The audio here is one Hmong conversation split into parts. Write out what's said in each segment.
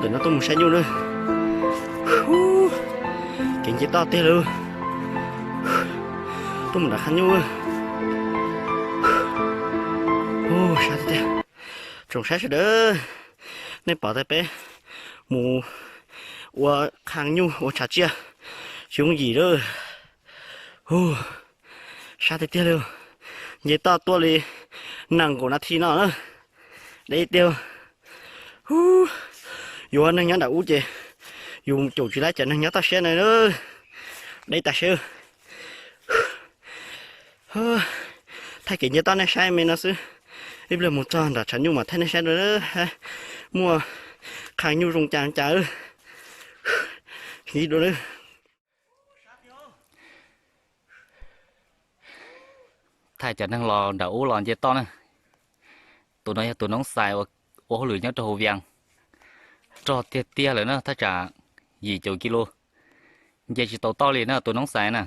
Ntawm no tuaj mus saib nyuj na. Kev nce toj tiag lawm. Tuaj mus nram qhov nyuj. Sab tiag tiag. Tsoom saib sawv daws, nej pom tias peb mus ua qhaj nyuj ua tshav tsiaj tsis yooj yim lawm. Sab tiag tiag li. Nce toj tuaj li nees nkaum nas this no na. Deb tiag. Yus ua neeg nyob nram ub ces yus caum tsis laib cov neeg nyob toj siab na. Deb tas siab. Thaij kev nce toj nej saib me no xwb. Ib pliag mus txog nram tshav nyuj mas thaij nej saib dua, muaj qhaj nyuj zoo cas cas. Dua. Thaij cov neeg los nram ub los nce toj na. Tus no yog tus noob xais ua hauj lwm nyob rau hauv Vias, rog tiag tiag lawm na, thaj tsam yim caum kis lus, nce tsis tau toj li na tus noob xais na.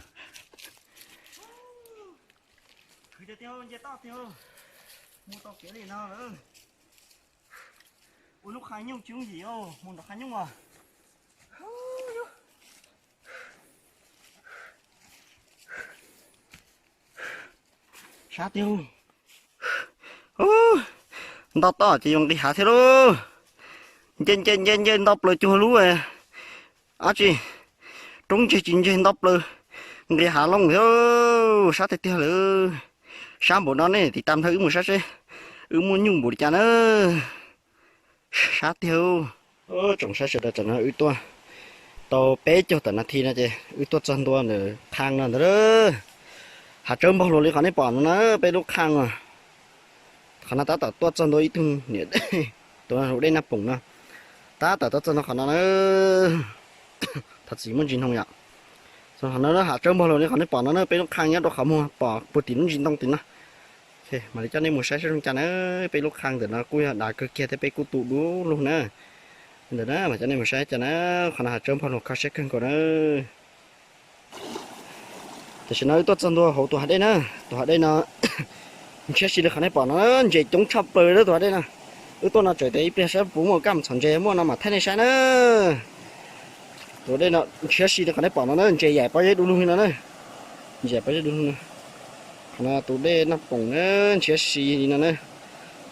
Ua lub qhaj nyuj tsis yooj yim, mus nram qhaj nyuj os. Sab tiag. Nto toj ces yuav nqis hav thiab lauj. Nce nce nce nce nto plaws cuag lub dab tsi, roob ntseg tsis ntseg nto plaws, nqis hav looj thiab. Sab tiag tiag lawm. Sab npaum no nej tiv tam nrho wb mus saib seb wb muaj nyuj npaum li cas na. Sab tiag. Tsoom saib sawv daws, tam no wb tuaj tau peb caug tawm nas this no ces wb tuaj txog ntua ntawm qhaj no ntawd. Hav tsawb npog luas li qhov nej pom no na, peb lub qhaj os. Qhov no tab tom tuaj txog ntua ib tug niam, tus no hu dej Naj Poom no, tab tom tuaj txog ntua qhov no na. Thov txim muaj ntsis hnoo yom. Qhov no hav tsawb npog luas li qhov nej pom no na, peb lub qhaj nyob rau qhov muag pom puag tim lub ntsis ntoo tim no. Mam li coj nej mus saib saib zoo cas na. Peb lub qhaj ntawm no kuj yog dav kawg kiag thiab peb kuj tu du lug na. Ntawm na mam coj nej mus saib cas na. Qhov no hav tsawb npog luas kho siab kawg nkaus na. Tam sim no wb tuaj txog ntua hauv tus hav dej na. Tus hav dej no ntshiab si li qhov nej pom no, ntses coob tshaj plaws lawm tus hav dej no. Wb tuaj no tseem tias ib pliag saib puas muaj kaj mus txhom ntses, muaj no mam thaij nej saib na. Tus dej no ntshiab si li qhov nej pom no na, ntses yaim pob zeb du lug li no na. Ntses yaim pob zeb du lug no. Qhov no tus dej Naj Poom na, ntshiab si li no na.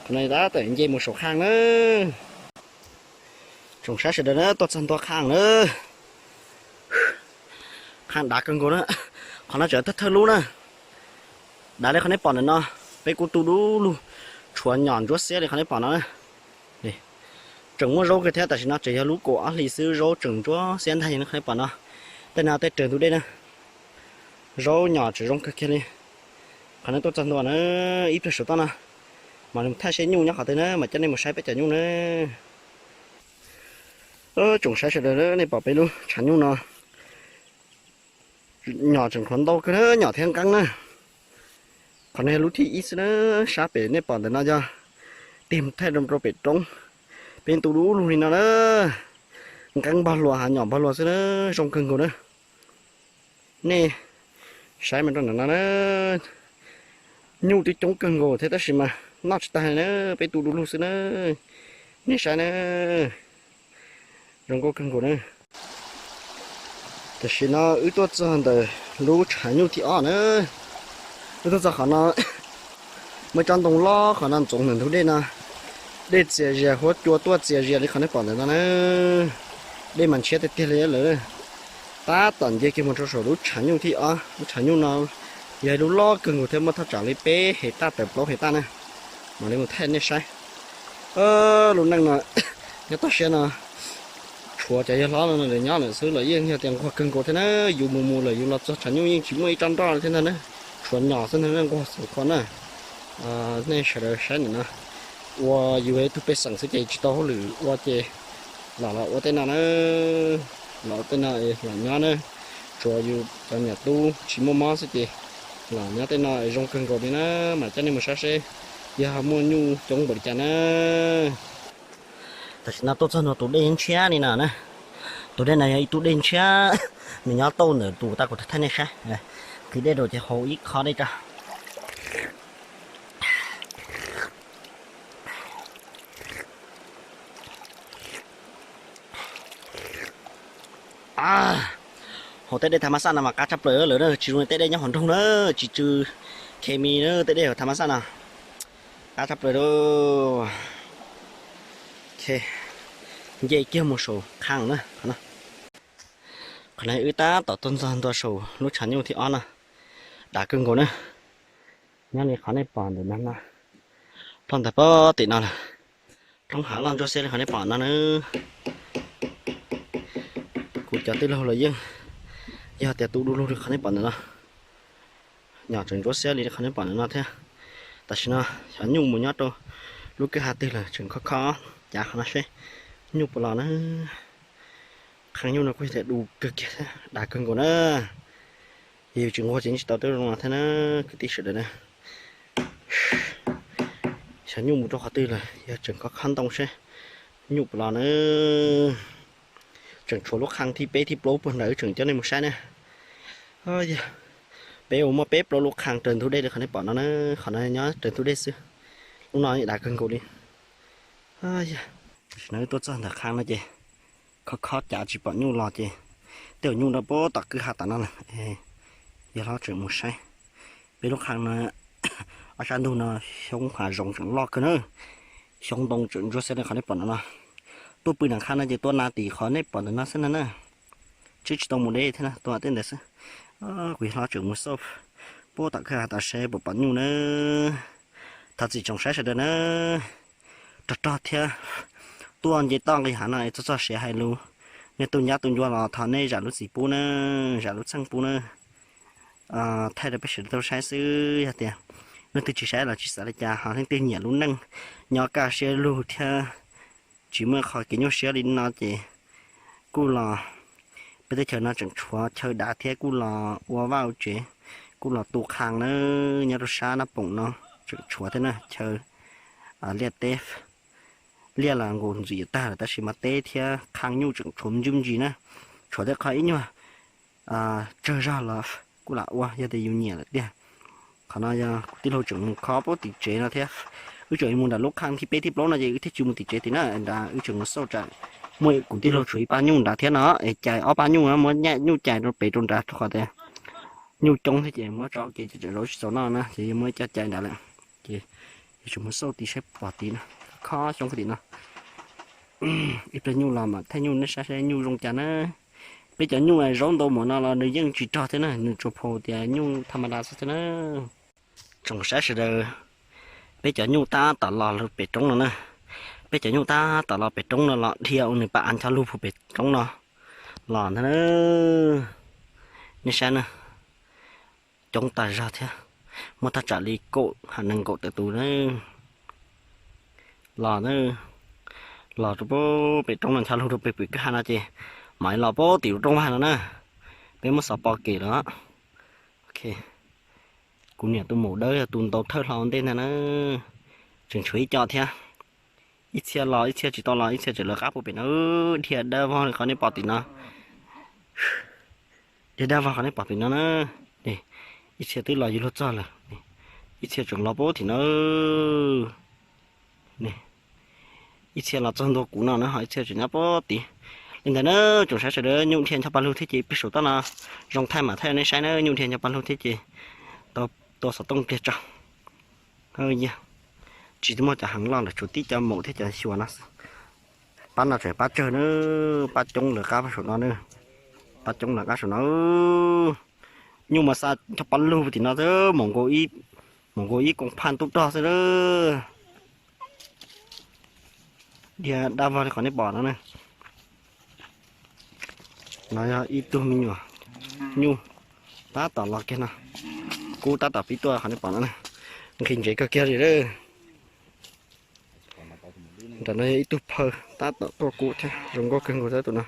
Qhov no tab tom nce mus saum qhaj na. Tsoom saib sawv daws na, tuaj txog ntua qhaj na. Qhaj dav kawg nkaus na. Qhov no tseem thawj thawj lub na. Dav li qhov nej pom ntawm no, peb kuj tu du lug, tshuav nyom ntsuab xiab li qhov nej pom no na. Tseem muaj zaub kawg thiab, tam sim no tseem yog lub kaum ob hlis xwb, zaub tseem ntsuab xiab ntag li qhov nej pom no. Tej no tej raws ntug dej na. Zaub nyom tseem zoo kawg kiag li. Qhov no tuaj txog ntua na, ib pliag saum toj no mam li mus thaij seb nyuj nyob qhov twg na, mam coj nej mus saib peb cov nyuj na. Tsoom saib sawv daws, nej pom peb lub tshav nyuj no, nyom tseem qhuav ntau kawg na, nyom thiab nqeeb na. Qhov no yog lub thib ib xwb na, sab pem nej pom ntawm no yog tig mus thaij rau pem roob, peb tu du lug li no na. Nqeeb npog luas, hav nyom npog luas xwb na, zoo kawg nkaus na. Nej saib mas rau ntawm no na, nyuj twb coob kawg nkaus thiab tab sis mas noj tsis tag na, peb tu du lug xwb na. Nej saib na, zoo nkauj kawg nkaus na. Tam sim no wb tuaj txog ntawm lub tshav nyuj thib ob na. Wb tuaj txog qhov no, muaj ib tsob ntoo loj qhov no ntxoov ntawm ntug dej no. Dej txias zias, huab cua tuaj txias zias li qhov nej pom ntawm no na. Dej mas ntshiab tiag tiag li lawm. Tab tom nce kiag mus rau saum lub tshav nyuj thib ob. Lub tshav nyuj no yog ib lub loj kawg nkaus thiab, muaj thaj tsam li peb hais taj tawm plaub hais taj na. Mam li mus thaij nej saib. Lub neej no nyob toj siab no, tshuav cov yawg hlob no lawv nyob lawm xwb los yeej yog tias nquag kawg nkaus thiab na. Yus mus mus lawm yus los txog tshav nyuj yeej tsis muaj ib tsob nroj li thiab ntag na. Tshuav nyom xwb ntag, nquag xwb kho na. Nej sawv daws saib ntawm no, ua yus ib tug pej xeem xwb ces tsis tau hauj lwm ua ces los los ua tej no na. Los ua tej no los nyob na. Tsuas yus cov niam tub tsis muaj mob xwb ces los nyob tej no zoo kawg nkaus li na. Mas coj nej mus saib seb yog muaj nyuj coob npaum li cas na. Tam sim no tuaj txog ntua tus dej ntshiab li no na. Tus dej no yog ib tug dej ntshiab, nws nyob tauj ntawm tus tau kuv thaij nej saib. Nqhis dej rau ces haus ib qho dej tso. Hauv tej dej tham mas xaj no mas qab tshaj plaws lawm na, tsis zoo li tej dej nyob hauv nroog na, tsis tsw khes mis na, tej dej hauv tham mas xaj no qab tshaj plaws li. Nce kiag mus saum qhang na. Qhov no wb tab tom tuaj ntxog ntua saum lub tshav nyuj thib ob no, dav kawg nkaus na. Nyob li qhov nej pom ntawm no no, ploj ntawm pem tim no lawm. Roob hav loj ntsuab xiab li qhov nej pom no na. Kuv cov tij laug los yeej yog tias tu du lug li qhov nej pom ntawm no, nyom tseem ntsuab xiab li qhov nej pom ntawm no thiab. Tam sim no xyov nyuj mus nyob rau lub kwj ha twg lawm, tseem khob khob cav qhov no seb nyuj puas los na. Qhang nyuj no kuj yog tias du kawg kiag thiab dav kawg nkaus na. Yus tsis nquag ces yeej tsis tau tej zoo no thiab na, kwv tij sawv daws na. Xyov nyuj mus rau qhov twg lawm, yog tseem khob khob ntoo seb nyuj puas los na. Tseem tshuav lub qhang thib peb thib plaub puag nrad, wb tseem coj nej mus saib na. Yog peb ua muaj peb plaub lub qhang raws ntug dej li qhov nej pom no na, qhov no nyob raws ntug dej xwb. Lub no dav kawg nkaus li. Yog, tam sim no wb tuaj txog ntawm qhang no ces khob khob cav tsis pom nyuj los ces tej zaum nyuj nrog puag tom kwj ha tom no lawm. Yog hlob tseem mus saib. Peb lub qhang no ob sab ntug no xyoob hav zoov tseem loj kawg na, xyoob ntoo tseem ntsuab xiab li qhov nej pom no no. Tuaj pw nram qhang no ces tua nas tim qhov nej pom ntawm no xwb no na. Twb tsis tau mus deb thiab na, tua tej ntawd xwb. Kuv yog hlob tseem mus xauj puag tom kwj ha tom seb puas pom nyuj na. Thov txim tsoom saib sawv daws na. Rog rog thiab, tuaj nce toj nqis hav no es txog txog siav hais lus, nej tu ncab tu ncua los thov nej zam lub txim pub na, zam lub txim pub na. Thaij rau peb sawv daws tau saib xwb, yog tias leej twg tsis saib los tsis xav li cas, ho leej twg nyiam lub neej nyob kaj siab lug thiab tsis muaj qhov kev nyuaj siab li no ces kuj los, peb teb chaws no tseem tshuav chaw dav thiab kuj los ua vaj ua tsev, kuj los tu qhang na, nyob rau sab Naj Poom no tseem tshuav thiab na, chaw liaj teb, liaj los nkaus ntxim yuav tag lawm tab sis mas teb thiab qhang nyuj tseem tshuav me ntsis me ntsis na, tshuav tej qhov ib nyuag tsawg zog los kuj lam ua yog tias yus nyiam lawm tiag. Qhov no yog kuv tij laug tseem mus khob puag tim tsev no thiab, wb tseem mus nram lub qhang thib peb thib plaub no ces wb thiaj tsis mus tim tsev tim na, nrad wb tseem mus xauj tsam muaj kuv tij laug tshuav ib pab nyuj nrad thiab no es cais ob pab nyuj no muab nyuj cais rau pem rau nrad rau qhov tias nyuj coob thiab ces muab tso ua ke ces tseem zaum tsis txaus noj na ces yuav muab coj cais nrad lawm. Ces yuav tsum mus xauj tid saib pom tid no, khob xyoob tim no. Ib pliag nyuj los mam thaij nyuj nej saib saib nyuj zoo cas na. Peb cov nyuj zaub ntau npaum no los nws yeej tsis rog thiab na, nws tsuas phau tias nyuj tha ma da xwb thiab na. Tsoom saib sawv daws, peb cov nyuj tab tom los pem roob no na. Peb cov nyuj tab tom los pem roob no los dhia ua nws pab av ncho lug puag pem roob no los ntag. Nej saib na, coob tas zog thiab, muaj thaj tsam li kaum ha nees nkaum tawm tus na. Los na, los rau puag pem roob no ncho lug rau pem pem kwj ha no ces mam los puag tim lub roob vag no na. Peb muab xov pom kem lawm. Kuv niam tus maum dawb yog tus ntaus thawj hlo ua ntej ntag na. Tseem tshuav ib co thiab. Ib txhia los ib txhia tsis tau los, ib txhia tseem lawv qab puag pem no, dhia dawb vog li qhov nej pom tim no. Dhia dawb vog qhov nej pom tim no na. Ib txhia twb los yuav luag txog lawm. Ib txhia tseem los puag tim no. Ib txhia los txog ntua kuv no na, ho ib txhia tseem nyob puag tid. Li ntawd na, tsoom saib sawv daws, nyuj dhia ncho pa lug thiab ces plig saum toj no zoo thaij mam thaij nej saib na, nyuj dhia ncho pa lug thiab ces tua xov tooj pliag tso. Yog tsis muaj cov heev loj lawm, tshuav tib co maum thiab cov xyuas no xwb. Pab no tseem pab tsawg na, pab coob lawv qab saum no na, pab coob lawv qab saum no. Nyuj mas xa ncho pa lug tim no xwb, maum nkaus ib koom phaj tub rog xwb na. Dhia dawb vog li qhov nej pom no na. No yog ib tug me nyuam nyuj tab tom los kiag no, kub tab tom pib tuaj qhov nej pom no na. Nqhis ntsev kawg kiag li lawm. Nram no yog ib tug phaw tab tom tuaj kub thiab, zoo nkauj kawg nkaus thiab tus no.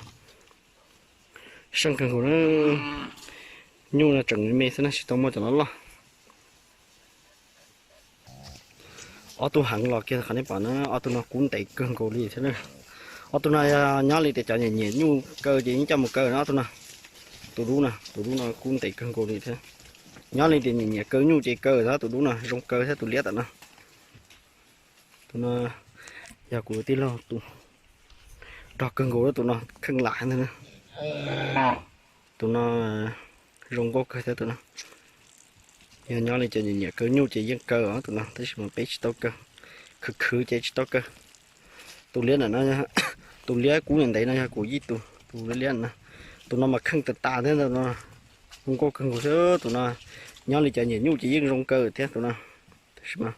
Seej kawg nkaus na. Nyuj no tseem me xwb na, tsis tau muaj cov loj loj. Ob tug heev los kiag qhov nej pom no, ob tug no kub ntev kawg nkaus li thiab na. Ob tug no yog nyob li tias cov nyiam nyiam nyuj kaw ces yeej coj mus kaw na ob tug no. Tus dub no, tus dub no kub ntev kawg nkaus li thiab. Nyob li tias nyiam nyiam kaw nyuj ces kaw thiab, tus dub no zoo kaw thiab tus liab tom no. Tus no yog kuv tij laug tus nrog kawg nkaus, tus no kheej lam ntag na. Tus no zoo nkauj kawg thiab tus no. Yog nyob li cov nyiam nyiam kaw nyuj ces yeej kaw os tus no, tab sis mas peb tsis tau kaw, khwv khwv ces tsis tau kaw. Tus liab ntawm no, tus liab kub ntev no yog kuv yij tus, tus liab liab no. Tus no mas kheej tas tas thiab ntawm no, zoo nkauj kawg nkaus thiab tus no. Nyob li cov nyiam nyuj ces yeej zoo kaw thiab tus no. Tab sis mas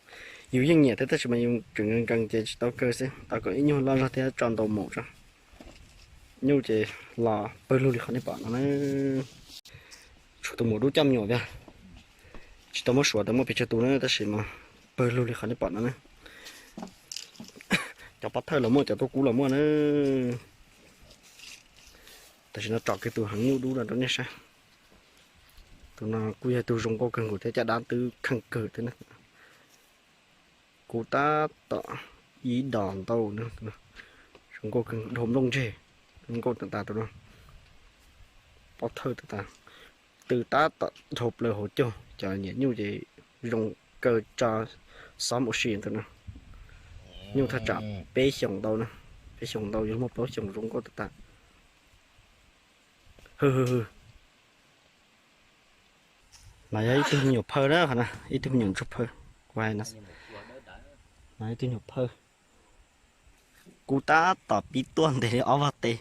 yus yeej nyiam thiab tab sis mas yus tseem nkees nkees ces tsis tau kaw xwb, tos kom ib nyuag loj zog thiab tso ntau mus tso. Nyuj ces los pawg lug li qhov nej pom no na. Tshuav tus muam dub coj me nyuam tiag, tsis tau muab suav tau muaj pes tsawg tus na tab sis mas pawg lug li qhov nej pom no na. Cov pob thawj los muaj, cov tuaj kub los muaj na. Tam sim no tsom kiag tus heev nyuj dub no rau nej saib. Tus no kuj yog tus zoo nkauj kawg nkaus thiab caj dab twb kheej kawg thiab na. Kub tab tom ib dos ntau na, zoo nkauj kawg, dhau nplooj ntseg, zoo nkauj tas tas tus no. Pob thawj tas tas, tw tab tom dhau plaws hauv caug, cov nyiam nyuj ces zoo kaw tso xob mus si tus no. Nyuj thaj tsam peb xyoos ntau na, peb xyoos ntau yuav muaj plaub xyoos zoo nkauj tas tas. Hwj hwj hwj. No yog ib tug me nyuam phawj na, qhov no ib tug me nyuam ntsuag phawj. Kuv hais no, no ib tug nyuam phawj. Kub tab tom pib tuaj ntes li ob vag tes,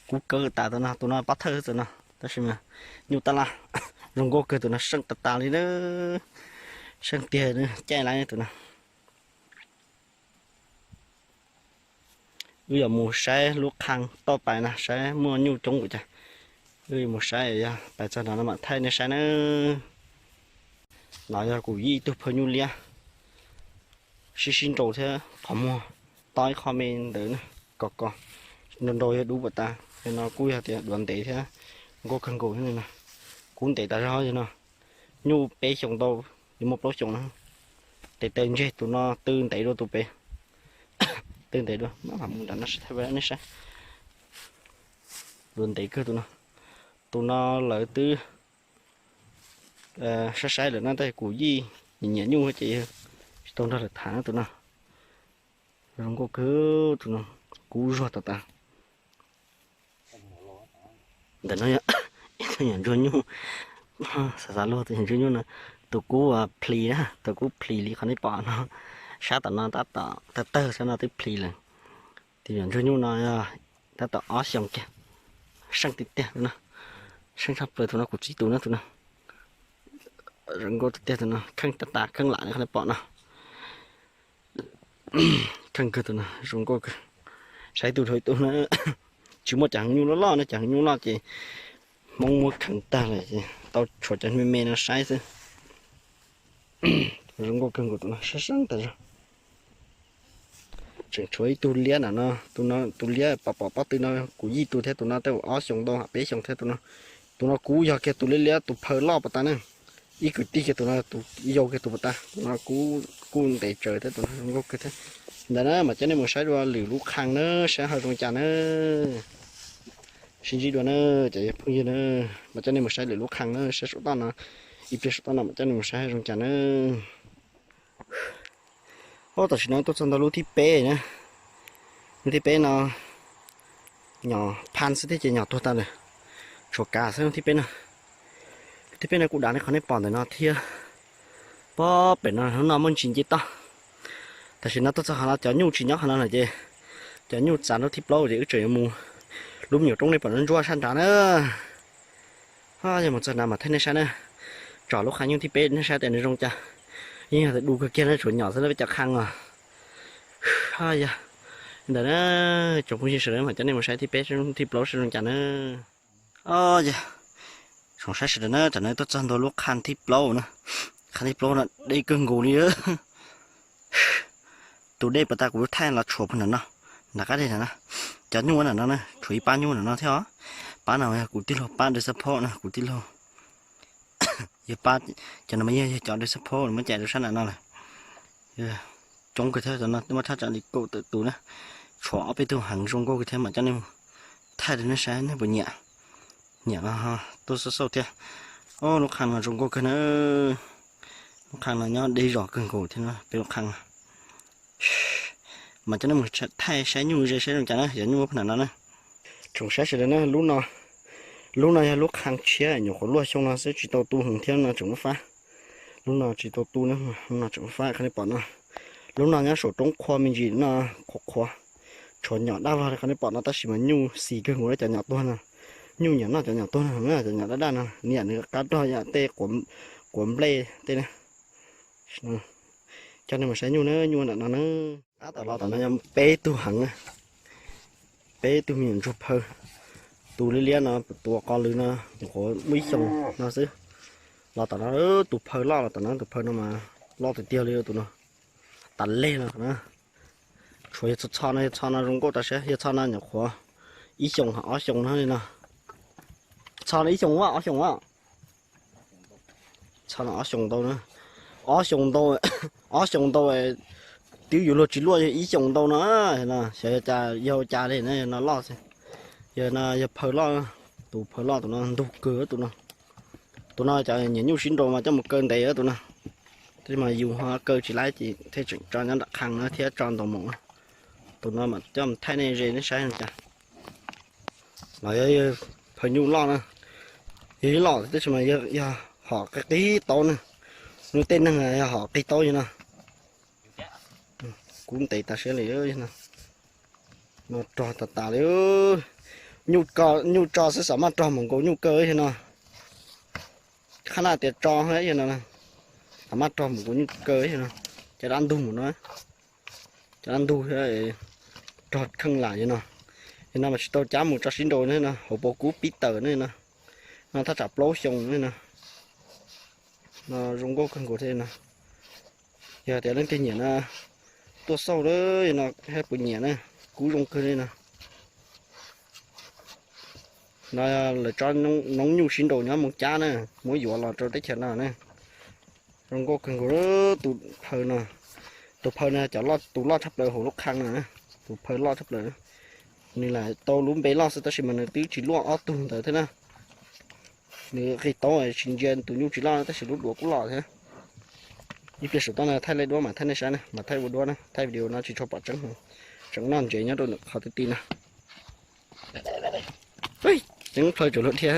kub kawg tas tus no, tus no pob thawj tus no, tab sis mas nyuj tab laj, zoo nkauj kawg tus no, seej tas tas li na, seej tiag caij lawm tus no. Wb yuav mus saib lub qhang toj pais na, saib muaj nyuj coob npaum cas. Wb yuav mus saib, yog pais txog no no mam thaij nej saib na. No yog kuv yij ib tug phawj nyuj liab, sib sib nraus thiab qhov muag tob ib qho me ntawd na, kos kos nrau nrau yog dub puas tas. Yog no kuj yog tias duav ntev thiab nkauj kawg nkaus thiab no. Kub ntev tas zog yog no, nyuj peb xyoos ntau, yuav muaj plaub xyoos na. Tes tes ntseg tus no tw ntev dua tus pem, tw ntev dua, mam mus nram no thaij nej saib. Duav ntev kawg tus no, tus no lawv twb saib saib lawm na, tab sis kuv yij nyiam nyuj ces tsis tau nrog lawv tham na tus no. Zoo nkauj kawg tus no, kub zuag tas tas. Ntawm no ib tug nyuam ntsuag nyuj, xav xav luag tus nyuam ntsuag nyuj no, tus kub plis na, tus kub plis li qhov nej pom no, sab tom no tab tom tawg tawg xwb no twb plis lawm. Tus nyuam ntsuag nyuj no tab tom ob xyoos kiag, seej tiag tiag tus no, seej tshaj plaws tus no kuv txib tus na tus no. Zoo nkauj tiag tiag tus no, kheej tas tas kheej lam li qhov nej pom no. Kheej kawg tus no, zoo nkauj kawg. Saib tus dhau ib tug na, tsis muaj cov heev nyuj loj loj no, cov heev nyuj loj ces Hmoob muab kheev tag lawm ces tau tshuav cov me me no saib xwb. Zoo nkauj kawg nkaus tus no, seej seej tas zog. Tseem tshuav ib tug liab na no, tus no tus liab pom pom pob tw no kuv yij tus thiab tus no tej zaum ob xyoos ntau peb xyoos thiab tus no. Tus no kuv yog kiag tus liab liab tus phawj loj puas tas na. Ib kwv tij kiag tus no, tus yau kiag tus puas tas, tus no kuj ntev tsawv thiab tus no zoo nkauj kawg thiab. Ntawd na mam coj nej mus saib dua lwm lub qhang na, saib ho zoo cas na. Sib ntsib dua na, cov phooj ywg na, mam coj nej mus saib lwm lub qhang na, saib saum toj no, ib pliag saum toj no mam coj nej mus saib ho zoo cas na. Ob, tam sim no tuaj txog ntawm lub thib peb na. Lub thib peb no nyom phan xwb thiab ces nyom tuag tas lawm, tshuav kav xwb lub thib peb no. Lub thib peb no kuj dav li qhov nej pom ntawm no thiab. Pob pem no hnub no muaj ntsis nce toj. Tam sim no tuaj txog qhov no cov nyuj tsis nyob qhov no lawm ces cov nyuj txav lub thib plaub ces wb tseem yuav mus lub me nyuam roob nej pom no ntsuab sab nrad na. Yog mus txog nrad mam thaij nej saib na. Tsom lub qhang nyuj thib peb nej saib tias nws zoo cas. Yeej yog tias du kawg kiag na, tshuav nyom xwb na peb cov qhang os. Yog ntawd na, tsoom phooj ywg sawv daws mam coj nej mus saib thib peb thib plaub saib zoo cas na. Yog, tsoom saib sawv daws na, tam no tuaj txog ntua lub qhang thib plaub na. Qhang thib plaub no deb kawg nkaus li. Tus dej puas tas kuv thaij los tshuav puag nram no, nram qab deg nram no. Cov nyuj nram no na, tshuav ib pab nyuj nram no thiab os. Pab no yog kuv tij laug pab dej xab phob na, kuv tij laug. Yog pab, cov no mas yog yog cov dej xab phob muab cais rau sab nram no lawm. Coob kawg thiab, cov no muaj thaj tsam li kaum tawm tus na. Tshuav ob peb tug heev zoo nkauj kawg thiab mam coj nej mus thaij rau nej saib nej puas nyiam. Nyiam los tuaj xauj xauj thiab. Ob, lub qhang no zoo nkauj kawg na. Lub qhang no nyob deb zos kawg nkaus thiab no, peb lub qhang no. Mas coj nej mus thaij saib nyuj ze saib zoo cas na, yog nyuj muab pheej nram no na. Tsoom saib sawv daws na, lub no Lub no yog lub qhee tshiab, nyuam qhuav luaj xyoo no xwb, tsis tau tu heev thiab no tseem muab fab. Lub no tsis tau tu, lub no tseem muab fab, qhov nej pom no. Lub no nyob saum roob qhua me ntsis no, qhuav qhuav, tshuav nyom daj vog li qhov nej pom no, tab sis mas nyuj xis kawg nkaus li cov nyom tuag no. Nyuj nyiam noj cov nyom tuag no, cov nyom daj daj no, nws yam nws qab rog yam tej quav nplej tej ne. Coj nej mus saib nyuj na, nyuj ntawm no na. Ab, tom los tom no yog peb tug heev, peb tug me nyuam ntsuag phaw. Tus liab liab no tus qo lwm no nyuam qhuav muaj ib xyoos no xwb. Los tom no tus phaw loj, los tom no tus phaw no mas loj tiag tiag li tus no. Tas leg no na. Tshuav yog txho no, yog txho no zoo nkauj tas siab, yog txho no nyuam qhuav ib xyoos ob xyoos no li no. Txho no ib xyoos ob xyoos a. Txho no ob xyoos ntau na. Ob xyoos ntau, ob xyoos ntau twb yuav luag tsis luaj, yog ib xyoos ntau no. Xyov yog cas, yog ua cas li no loj xwb. Yog no yog phaw loj, tus phaw loj tus no ntug kawg tus no. Tus no cov nyiam nyuj sib nraus mas coj mus kaw ntev tus no. Tab sis mas yus ho kaw tsis laib ces thiaj tseem tso nyob nram qhee no thiab tso ntaus maum. Tus no mas coj mus thaij nej ze nej saib no cas. Los yog phaw nyuj loj na, yog ib loj tab sis mas yog hom qis qis taub na. Nws tej neeg yog hom qis taub yog no. Kub ntev tas siab li no. Rog tas tas li. Nyuj tso xwb xav maj rog mus nkaus nyuj kaw yog no. Qhab naj tias tso yog no, xav maj rog mus nkaus nyuj kaw yog no. Cov dab ntug mus no, cov dab ntug thiab rog kheej lam yog no. Yog no mas tsis tau cab mus tso sib nraus ne no, hauv paus kub pib tawm ne no. No thaj tsam plaub xyoo ne no. No zoo nkauj kawg nkaus thiab no. Yog tias leej twg nyiam no tuaj xauj lawm no, hab puas nyiam na, kub zoo kawg li no. No lawv tsob noob nyuj sib nraus nyob Moos Cab na, muab yuav los rau teb chaws no na. Zoo nkauj kawg nkaus tus phaw no. Tus phaw no cov tus loj tshaj plaws hauv lub qhee no, tus phaw loj tshaj plaws. Nws lam tau lub npe loj xwb tab sis mas nws twb tsis luaj ob tug ntawd thiab na. Nws qis taub tsis ntsia tus nyuj tsis loj tab sis lub duav kuj loj thiab. Ib pliag saum toj no thaij lej duab mas thaij nej saib na, mas thaij ua duab na, thaij video no tsis tshua pom tseeb, tseem noj ntsev nyob rau ntawm qhov twg ti na. Tseeb plhaw tsaus lub dhia.